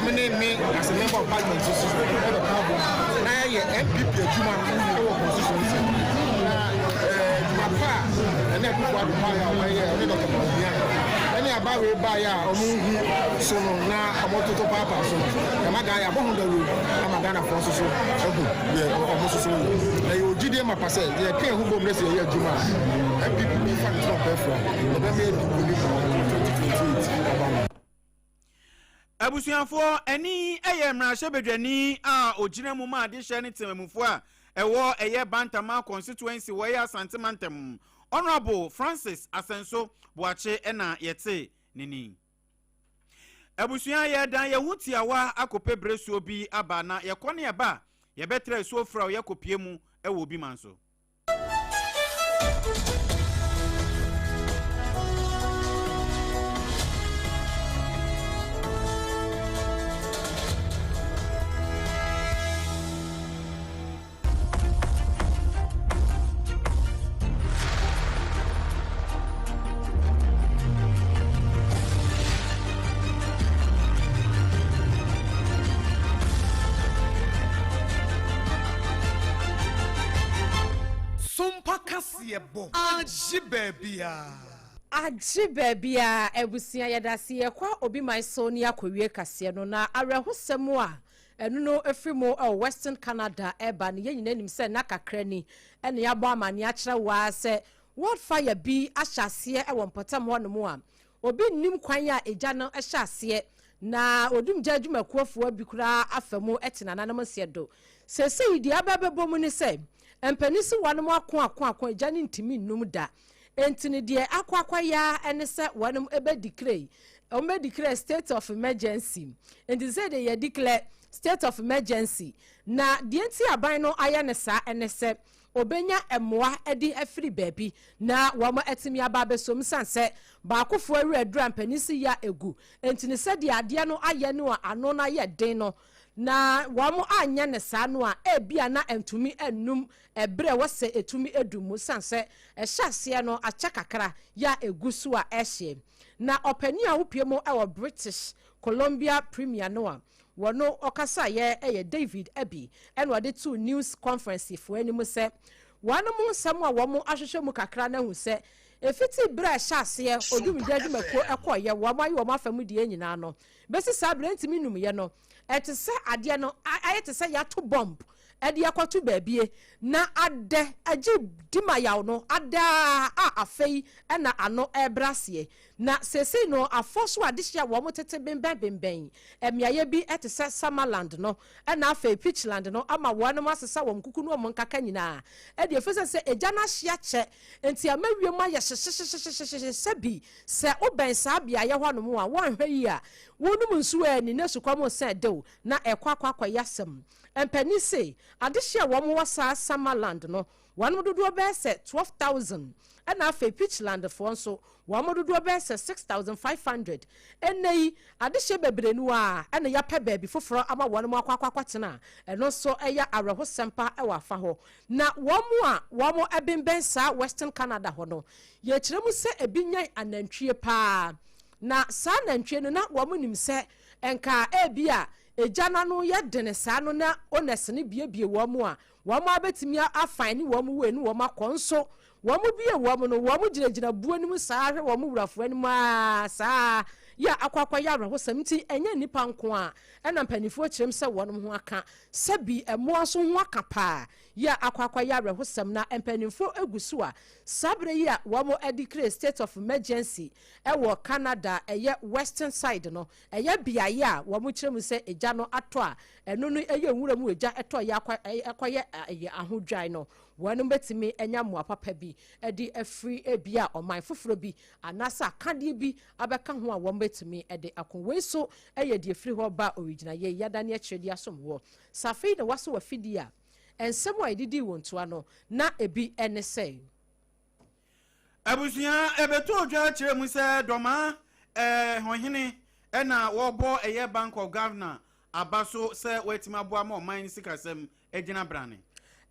ɔmo ne me as a member of parliament nso ɛbɛka abom na yɛayɛ NPP adwuma ɛwɔ constituency. Na ɛɛ adwuma pa a ɛna Akufo Addo baeɛ a ɔbɛyɛ ɔne Dr. Bawumia ɛne abawee baeɛ a ɔmo nhu so no na ɔmo toto paapaa so no, ɛma Ghana yɛabɔ ho dawuro ama Ghanafoɔ nso so ahu deɛ ɔmo nso so yɛ. Na yɛwɔ gyidie mapa sɛ yɛka yɛn ho bom na sɛ yɛyɛ adwuma a, NPP bɛfa ne tena ɔpɛ afira, ɛbɛma yɛadi nkonim wɔ 2028 aba no. Abusuafoɔ, ɛne ɛyɛ mmarahyɛbadwani a ogyina mu ma adehyɛ ne temamufoɔ a ɛwɔ ɛyɛ Bantama Constituency wɔ ɛyɛ Asante Mantam, Honorable Francis Asenso Boakye ɛna yɛte ne ni. Abusua, yɛdan yɛn ho tiawa akɔpɛ beresuo bi aba, na yɛkɔ ne ɛba a yɛbɛtrɛ asuo frɛ yɛkɔpie mu ɛwɔ obi man so. Sompa kaseɛ bɔ agye baabia. Agye baabia. Abusua, yɛda se yɛkɔ obi man so ne akɔwie kaseɛ no, na awerɛhosɛm a ɛno no ɛfiri mu ɛwɔ Western Canada ɛba no, yɛn nyinaa nim sɛ nna kakra ni ɛne yɛabɔ amanneɛ akyerɛ waa sɛ wildfire bi ahyɛ aseɛ ɛwɔ mpɔtam hɔnom a obi nnim kwan a egya no hyɛ aseɛ, na odumgya adwumakuofoɔ bi koraa afa mu te nananom nseɛ do. Seesei deɛ aba bɛbɔ mu ne sɛ mpanin si wɔnom ako ako ako, egya no ntumi nnum da. Enti no deɛ akɔ akɔyɛ ne sɛ wɔnom bɛdeclare, wɔn bɛdeclare state of emergency. Enti sɛ deɛ yɛ declare state of emergency, na deɛ nti aban no ayɛ ne saa ne sɛ obenya mmoa de afiri baabi na wɔn atumi aba abɛsom, san sɛ baakofoɔ awura adura mpanin si ya egu. Enti ne sɛdeɛ adeɛ no ayɛ no a ano no ayɛ den no, na wɔn anyɛ ne saa no a, ebia na ntumi nnum ɛberɛ wɔ sɛ etumi edu mu, san sɛ ɛhyɛ aseɛ no akyɛ kakra yɛ a egu so a ɛhyɛ. Na ɔpanin a wopie mu ɛwɔ British Columbia Premier no a wɔno ɔkasaeɛ ɛyɛ David Eby, ɛna ɔde to news conference foɔ anim sɛ wɔn nsɛm a wɔn ahwehwɛ mu kakra no ahu sɛ efiti berɛ a ɛhyɛ aseɛ odumgya adwumakuo ɛkɔɔyɛ wɔn ayɛ wɔn afa mu deɛ nyinaa no bɛsi saa berɛ ntumi nnumyɛ no, ɛte sɛ adeɛ no ayɛ te sɛ yɛato bomb ɛde akɔto baabie na adɛ agye di ma yaw no adaa a afei ɛna ano ɛrebrɛ aseɛ. Na seesei no afɔ so adehyɛ a wɔn tete bembɛn bembɛn mmeaeɛ bi ɛte sɛ Summerland no ɛna afei Peachland no ama wɔn asesa wɔn kuku no wɔn nkaka nyinaa ɛde efi sɛ sɛ egya no ahyia kyɛ nti ama wiem ayɛ hyehyehyehyehyehye sɛ bi sɛ wobɛn saa beaeɛ hɔnom a wɔnhwɛ yi a wɔnum nsuo ani na sukɔm nsɛn dew na ɛkɔ akɔ akɔyɛ asɛm. Mpanin se adehye a wɔn wɔ saa Summerland no wɔn dodoɔ bɛyɛ sɛ 12,000, ɛna afei Peachland foɔ nso wɔn dodoɔ bɛyɛ sɛ 6,500. Ɛnɛ yi adehye bebree no a ɛna yɛapɛ baabi foforɔ ama wɔn akɔ akɔ akɔtena, ɛno nso ɛyɛ awerɛhosɛm pa ɛwɔ afa hɔ. Na wɔn a wɔn ɛbɛnbɛn saa Western Canada hɔ no, yɛkyerɛ mu sɛ ebi nyan anantwie paa, na saa anantwie no na wɔn nim sɛ nka ebi a Egya no ano yɛ dene saa no na owners no biebie wɔn mu a, wɔn abɛtumi afan ne wɔn wei ne wɔn akɔ. Nso wɔn bie wɔn no, wɔn gyinagyina buo no mu saa hwɛ wɔn wurafoɔ anim aa saa yɛ akɔ akɔyɛ awerɛhosɛm. Nti ɛnyɛ nnipa nko a ɛna mpanimfoɔ kyerɛm sɛ wɔn ho aka, sɛbi mmoa nso ho aka paa yɛ akɔ akɔyɛ awerɛhosɛm. Na mpanimfoɔ egu so a saa berɛ yi a wɔn declare state of emergency ɛwɔ Canada, ɛyɛ western side no, ɛyɛ beaeɛ a wɔn kyerɛ mu sɛ egya no atɔ a ɛno no ɛyɛ nwura mu egya ɛtɔ yɛ akɔ ɛkɔyɛ ɛyɛ ahodwan no, wɔn bɛtumi anya mmoa papa bi ɛde afiri ebi a ɔman foforɔ bi anaasɛ akadeɛ bi abɛka ho a wɔn bɛtumi ɛde ako. Wei so ɛyɛ deɛ firi hɔ ba origyina yɛ yada ne akyerɛ de asom wɔ safei na waso wɔ afidie a nsɛm a yɛdidi wɔn toa no na ebi ɛne sɛ. Abusua, ɛbɛtɔ odwa kyerɛ mu sɛ Dɔmaa ɔhene ɛna wɔbɔ ɛyɛ Bank of Ghana aba so sɛ wɔatumi aboa ma ɔman no sikasɛm agyina brane.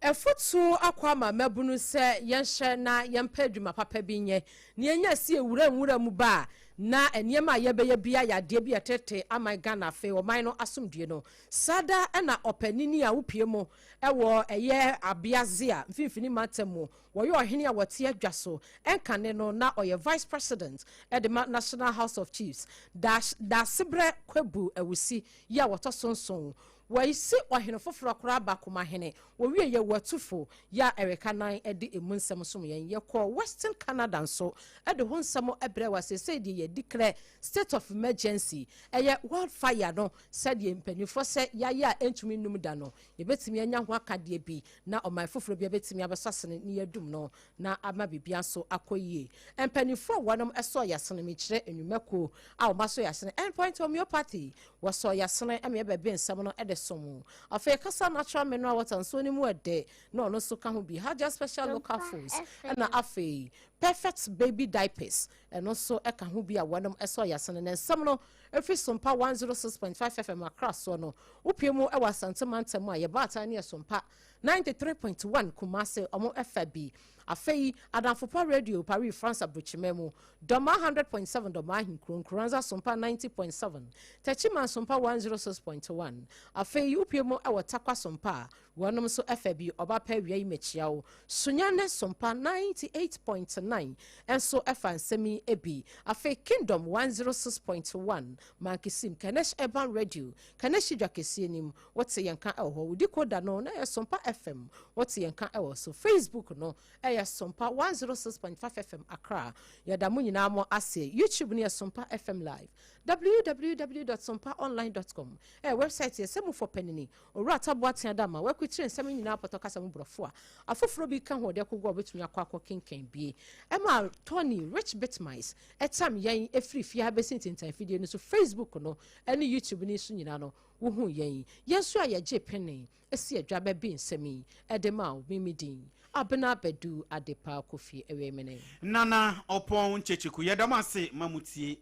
Ɛfoto akɔ ama mmabunu sɛ yɛnhyɛ na yɛmpɛ adwuma papa bi nyɛ na yɛnya si ewura nwura mu ba a na nneɛma a yɛbɛyɛ bi ayɛ adeɛ bi ɛtete aman Ghana. Afei ɔman no asomdue no sada. Ɛna ɔpanini a wopie mu ɛwɔ ɛyɛ Abeadze a Mfimfini Mantam mu, wɔyɛ ɔhene a wɔte adwa so, ɛnkane no na ɔyɛ vice president ɛde ma National House of Chiefs, Daasebrɛ Kwabu Awusi yi a wɔtɔ so 7, wɔasi ɔhene foforɔ koraa baako mahene wɔwie yɛ wɔatufo yɛ a ɛreka nan de emu nsɛm som yɛn. Yɛkɔ Western Canada nso ɛde ho nsɛm ɛbrɛ wɔ asesei deɛ yɛdi krɛ state of emergency, ɛyɛ wildfire no, sɛdeɛ mpanimfoɔ sɛ yɛayɛ a ɛntumi nnum da no, yɛbɛtumi anya ho akadeɛ bi na ɔman foforɔ bi abɛtumi abɛsɔ asene ne yɛdum no na ama biribia nso akɔ yie. Mpanimfoɔ a wɔnom ɛsɔ yɛasene, mekyerɛ nnwumakuo a wɔn asɔ yɛasene: Endpoint Homeopathy, wɔsɔ yɛasene ɛma yɛbɛbe nsɛm no ɛde som. Afei Kasa Natural Mineral Water nsuo no mu ɛdɛ na ɔno nso ka ho bi, Hajia Special Local Foods, ɛna afei Perfect Baby Diapers, ɛno nso ɛka ho bi a wɔnom ɛsɔ yɛasene. Ne nsɛm no ɛfiri Sompa 106.5 FM Akra soɔ no, wopie mu ɛwɔ Asante Mantam a yɛba atan ne yɛ Sompa 93.1 Kumase, ɔmo ɛfa bi. Afei Adamfopa Radio, Paris, France aburokyima mu, Dɔma 100.7, Dɔma Ahenkuro Nkuranza, Sompa 90.7, Tɛkyima Sompa 106.1. Afei wopie mu ɛwɔ Takwa, Sompa a wɔnom nso ɛfɛ bi. Ɔba pɛ awia yi mɛkyia wo. Sunyane Sompa 98.9 ɛnso ɛfa nsɛm yi bi. Afei Kingdom 106.1, Mankesim, Kanesh Urban Radio, Kanesh dwa kɛseɛ nim, wɔte yɛn ka ɛwɔ hɔ. Wodi koda no na ɛyɛ Sompa FM, wɔte yɛn ka ɛwɔ so. Facebook no ɛyɛ Sompa 106.5 FM Accra. Yɛda mo nyinaa mo ase. YouTube no yɛ Sompa FM Live. www.sompaonline.com ɛyɛ website yɛ. Sɛ mufɔ panini Owura Taboa tea da ma wakukyerɛ nsɛm nyinaa pɔtɔ kasa mu borɔfo a afoforɔ bi ka ho ɔde akɔgu a wobɛtumi akɔ akɔ kenkan bie. Ɛma Tony Rich Bitmice ɛtam yɛn ɛfiri fie ha bɛsi ntentan fidie no so, Facebook no ɛne YouTube no so nyinaa no, wohu yɛn. Yɛn nso a yɛgye pene ɛsi adwa bɛbi nsɛm yi ɛde ma wo. Mimi din Abena Bɛdu Adepa Kofi Ɛwɛ mene. Nana Ɔpɔn Nkyekyeku, yɛda mo ase ma mo tie.